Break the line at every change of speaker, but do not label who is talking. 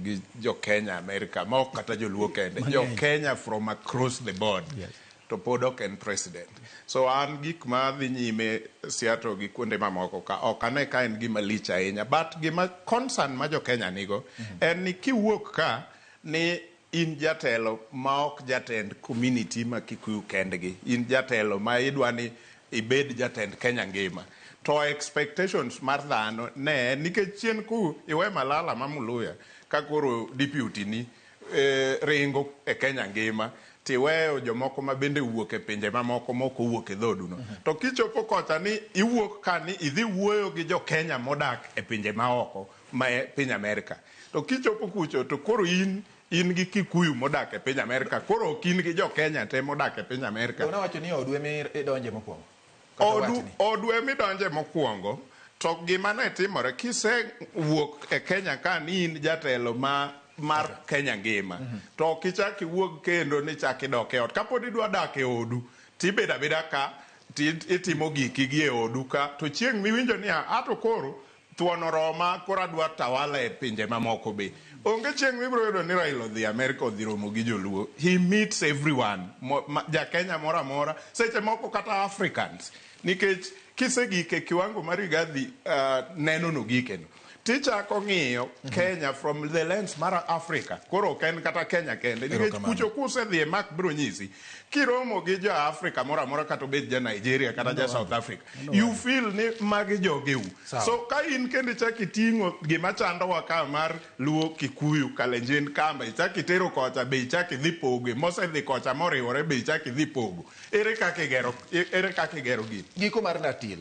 gi jo Kenya America, ma ok kata joluo kende, jo Kenya from across the board. To pod ok en president. So an gik ma dhi nyime Seattle gi kuonde mamoko ka ok ane ka en gima lich ahinya. But gima concern ma jo Kenya nigo en ni kiwuok ka ni in jatelo ma ok jatend community ma Kikuyu kendgi. In jatelo ma idwa ni ibed jatend Kenya ngima. To expectations mar dhano ne en nikech chien ku iwe Malala ma Muluya ka koro deputy ni ringo e Kenya ngima tiweyo jomoko ma bende wuok e pinje mamoko mok owuok e dhoduno. To kichopo kocha ni iwuok ka ni idhi wuoyo gi jo Kenya modak e pinje maoko ma e piny Amerika. To kichopo kucho to koro in in gi Kikuyu modak e piny Amerika, koro ok in gi jo Kenya te modak e piny Amerika.
To nawacho ni odu ema idonje mokwongo. Kata
Odu,
watni.
odu ema idonje mokwongo. To gima ne timore, kisewuok e Kenya ka ni in jatelo ma mar Kenya ngima, to ok ichak iwuog kendo ni chak idok e ot. Kapod idwa dak e odu, tibedo abeda ka, ti itimo giki gi e odu ka, to chieng' miwinjo ni a to koro thuon oroma, koro adwa tawala e pinje mamoko be. Onge chieng' mibiro yudo ni Raila odhi Amerika odhi romo gi joluo. He meets everyone, mo, ma, ja Kenya moro amora, seche moko kata Africans. Nikech kisegik e kiwango mar Rigathi neno no gikeno. Tichako ng'iyo Kenya from the lens mar Africa. Koro ok en kata Kenya kende. Nikech
Erokamano.
kucho kusedhiye Mark biro nyisi. Kiromo gi jo Africa moro amora kata obed ja Nigeria kata ja South Africa. You feel ni magi jogeu.
Sawa.
So ka in kendo ichak iting'o gima chandowa ka mar Luo, Kikuyu, Kalenjin, Kamba, ichak itero kocha be ichak idhi poge. Mosedhi kocha moriwore be ichak idhi pogo. Ere kaka igero, ere kaka igero gini?
Giko mar ratil.